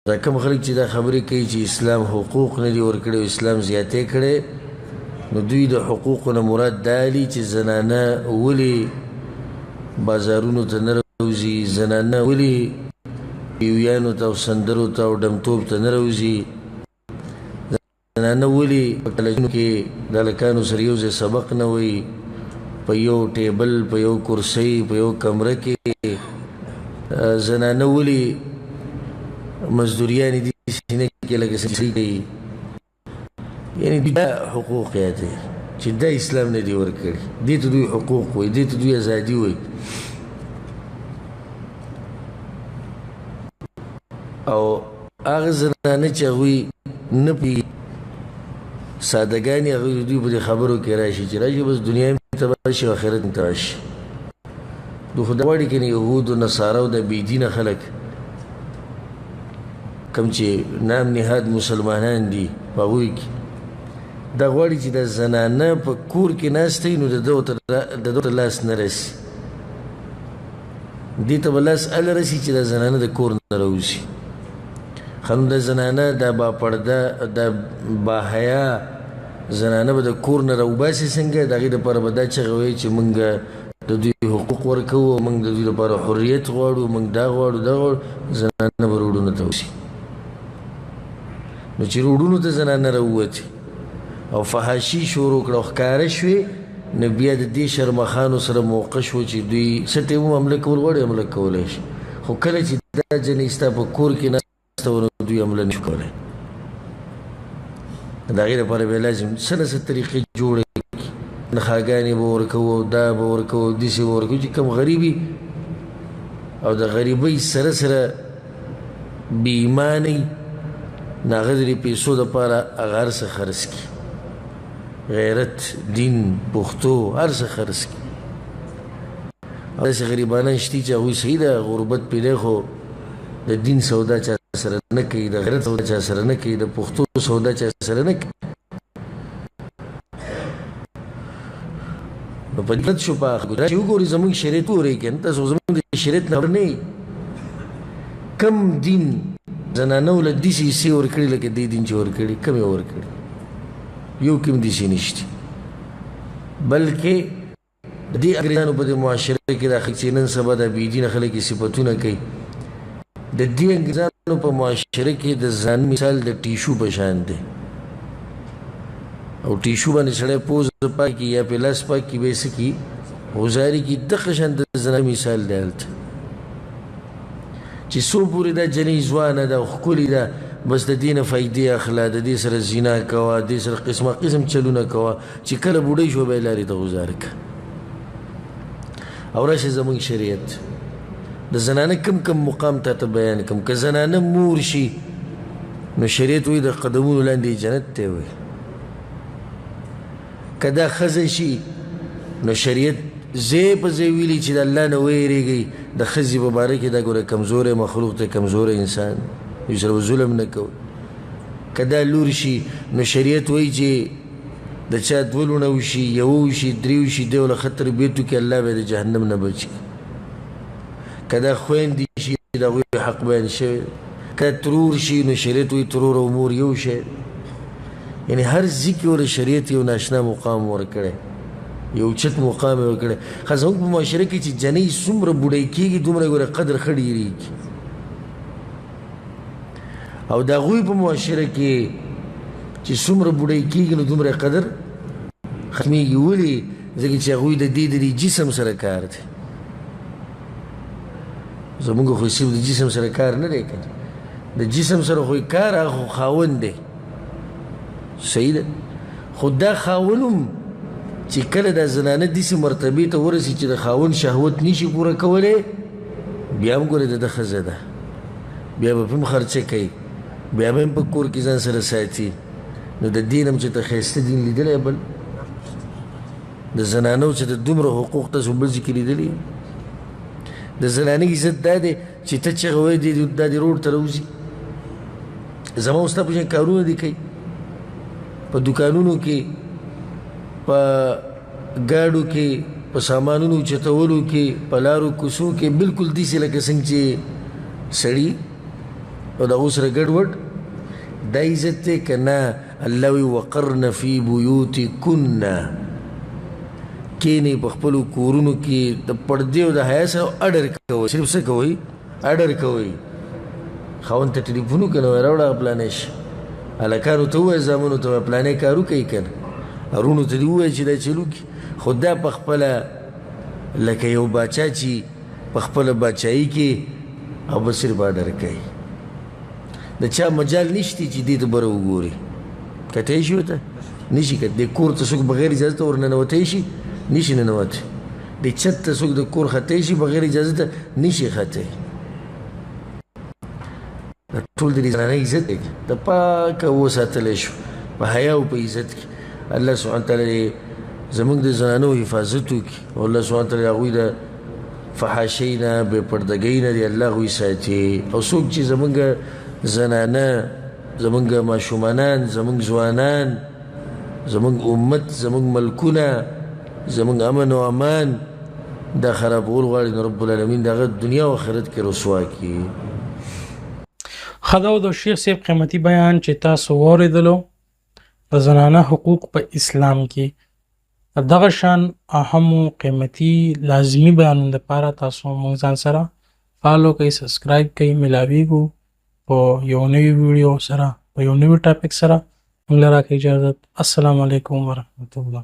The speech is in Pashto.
دا کوم خلک چې دا خبرې کوي چې اسلام حقوق نه دي ورکړي او اسلام زیاتې کړي، نو دوی د حقوقو نه مراد دا دي چې زنانه ولې بازارونو ته نه راوځي، زنانه ولې بیویانو ته او سندرو ته او ډمتوب ته نه راوځي، زنانه ولې په کالجونو کې د هلکانو سره یو ځای سبق نه وایي، په یو ټیبل، په یو کرسۍ، په یو کمره کې زنانه ولې مزدوریانې دي سینه کې لکه سړي کوي. یعنې دوی دا حقوق یادوي چې دا اسلام نه دی ورکړي، دې ته دوی حقوق وایي، دې ته دوی ازادي وایي. او هغه زنانه چې هغوی نه پوهېږي، سادهګانې، هغوی د دوی په دې خبرو کې راشي چې راشي بس دنیا هم تباه شي او آخرت هم تباه شي. دوی خو دا غواړي که نه یهود و نصارا او د بې دینه خلک کوم چې نام نهاد مسلمانان دي په هغوی کې دا غواړي چې د زنانه په کور کې ناسته وي نو د ده ته لاس نه رسي، دې ته به لاس هله رسي چې دا زنانه د کور نه راوځي. ښه نو دا زنانه، دا باپرده، دا باحیا زنانه به د کور نه راوباسي څنګه؟ د هغې دپاره به دا چغه وایي چې موږ د دوی حقوق ورکوو، موږ د دوی لپاره حریت غواړو، موږ دا غواړو دا غواړو. زنانه به روډونو ته وځي. نو چې روډونو ته زنانه راووتې او فحاشي شروع کړه او ښکاره شوې، نو بیا د دې شرمخانو سره موقع شو چې دوی څه ټیم هم حمله کول غواړي حمله کولی شي، خو کله چې دا جنۍ ستا په کور کې ناسته وه نو دوی حمله نشي کولی. د هغې لپاره بیا لازم څه نه څه طریقې جوړې کړي، تنخواګانې به ورکوو او دا به ورکوو او داسې به ورکوو چې کوم غریبي او د غریبۍ سره سره بې ایمانه وي، نو هغه د دې پیسو دپاره هغه هر څه خرڅ کړي، غیرت، دین، پښتو، هر څه خرڅ کړي. او داسې غریبانان شته چې هغوی صحیح ده غربت پرې دی، خو د دین سودا چا سره نه کوي، د غیرت سودا چا سره نه کوي، د پښتو سودا چا سره نه کوي. نو په دې شو په اخر چې وګورئ زموږ شریعت وګورئ که نه، تاسو زموږ د شریعت نه خبر نه یئ. کم دین زنانو له داسې حصې ورکړي لکه دې دین چې ورکړي، کم یې ورکړي، یو کم داسې نشته. بلکې د دې انګریزانو په دې معاشره کې دا خلک چې نن سبا د بې دینه خلک یې صفتونه کوي، د دې انګریزانو په معاشره کې د ځان مثال د ټیشو په شان دی، او ټیشو باندې سړی پوزه پاک کړي یا پې لاس پاک کړي، بیا یې څه کړي، غوځاري کړي. دغه شان د زنانه مثال دی هلته چې څو پورې دا جنۍ ځوانه ده او ښکلې ده، بس د دې نه فایدې اخله، د دې سره زنا کوه، د دې سره قسمه قسم چلونه کوه، چې کله بوډۍ شوه بیا یې لارې ته غوځار کړه. او راشه زموږ شریعت د زنانه کم کم مقام تا ته بیان کم. که زنانه مور شي نو شریعت وایي د قدمونو لاندې جنت دی وایي. که دا ښځه شي نو شریعت ځای په ځای ویلي چې د الله نه ویرېږئ، د ښځې په باره کې دا ګوره کمزوری مخلوق دی، کمزوری انسان دی، سره به ظلم نه کوي. که دا لور شي نو شریعت وایي چې د چا دوه لوڼه وشي، یوه وشي، درې وشي، دی له ښه تربیت وکړي، الله به یې د جهنم نه بچ کړي. که دا خویندې شي د هغوی حق بیان شوی. که ترور شي نو شریعت وایي ترور او مور یو شی دی. یعنې هر ځای کې ورته شریعت یو ناشنا مقام ورکړی، یو چت مقام یې ورکړی. ښه زموږ په معاشره کې چې جنۍ څومره بوډۍ کېږي دومره یې ګوره قدر ښه ډېرېږي، او د هغوی په معاشره کې چې څومره بوډۍ کېږي نو دومره یې قدر ختمېږي. ولې؟ ځکه چې هغوی د دې د دې جسم سره کار دی. زموږ خو صرف د جسم سره کار نه دی، که د جسم سره خو یې کار، هغه خو خاوند دی، صحیح ده. خو دا خاوند هم چې کله دا زنانه داسې مرتبې ته ورسي چې د خاوند شهوت نشي پوره کولی، بیا هم ګوره د ده ښځه ده، بیا به هم خرچه کوي، بیا به هم په کور کې ځان سره ساتي. نو د دین هم چې ته ښایسته دین لیدلی، بل د زنانو چې د دومره حقوق تاسو بل ځای کې لیدلی. د زنانې عزت دا دی چې ته چغه وایې دا دې روډ ته راوځي، زما او ستا په شان کارونه دي کوي، په دوکانونو کې، په ګاډو کې، په سامانونو اوچتولو کې، په لارو کوڅو کې، بالکل داسې لکه څنګه چې سړي او د هغو سره ګډوډ دا عزت دی که نه؟ الله وایي وقرن فی بیوتکن، کینئ په خپلو کورونو کې د پردې او د حیا سره اډر کوئ. صرف څه کوئ؟ اډر کوئ. خاوند ته ټلیفون وکړه، وایي راوړه هغه پلانی شي. هلکانو ته ووایه، زامنو ته وایه پلانی کار وکړئ که نه، وروڼو ته دې ووایه چې دا چل وکړي. خو دا په خپله لکه یو باچا چې په خپله باچایي کې او بس صرف اډر کوي، د چا مجال نشته چې دې ته بره وګوري. کتی شي ورته؟ نشي کتی. د کور ته څوک بغیر اجازه ته ورننوتی شي؟ نشي ننوتی. د چت ته څوک د کور ختی شي؟ بغیر اجازه ته نشي ختی. دا ټول د زنانه عزت دی، د پاکه وساتلی شو په حیا او په عزت کې. الله سبحانه وتعالی زموږ د زنانو حفاظت وکړي، او الله سبحانه وتعالی هغوی د فحاشۍ نه، بې پردګۍ نه دې الله هغوی ساتي. او څوک چې زموږ زنانه، زموږ ماشومانان، زموږ ځوانان، زموږ امت، زموږ ملکونه، زموږ امن او امان دا خرابول غواړي، نو رب العالمین د هغه دنیا او آخرت کې رسوا کړي. ښه دا و د شیخ صاحب قیمتي بیان چې تاسو واورېدلو د زنانه حقوق په اسلام کې. دغه شان اهمو قیمتي لازمي بیانونو لپاره تاسو موږ ځان سره فالو کړئ، سبسکرایب کړئ. ملاویږو په یو نوي ویډیو سره، په یو نوي ټاپک سره. موږ له راکړئ اجازت. السلام علیکم ورحمت الله.